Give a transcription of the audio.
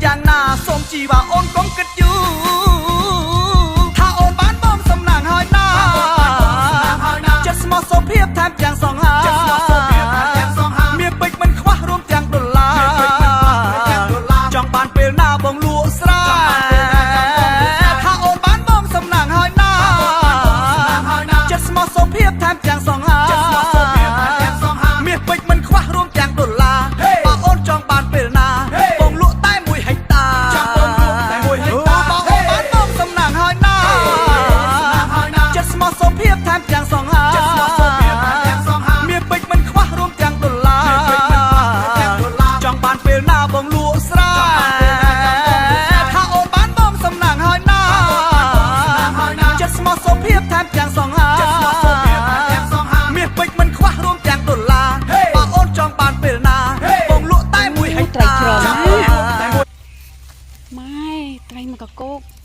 យ៉ាងណាសូមជីវ៉ាអូនកុំគិតយូរថាអូនបានបងសំណាងហើយណាចិត្តស្មោះសុភាពថែមទាំងសង្ហាមានពេជ្រមិនខ្វះរួមទាំងដុល្លារចង់បានពេលណាបងលក់ស្រែថាអូនបានបងសំណាងហើយណាចិត្តស្មោះសុភាពថែមទាំងសង្ហាមាសពេជ្រមិនខ្វះរួមទាំងដុល្លារបើអូនចង់បានពេលណាបងលក់តែ1ហិកតាបើអូនបានបងសំណាងហើយណាចិត្តស្មោះសុភាពថែមទាំងសង្ហាមាសពេជ្រមិនខ្វះរួមទាំងដុល្លារចង់បានពេលណាបងលក់ស្រែថាអូនបានបងសំណាងហើយណាចិត្តស្មោះសុភាពថែមទាំងសង្ហាមាសពេជ្រមិនខ្វះរួមទាំងដុល្លារបើអូនចង់បានពេលណាបងលក់តែ1ហិក ត្រី តា ច្រើនណាស់ម៉ែត្រីមកកកោក។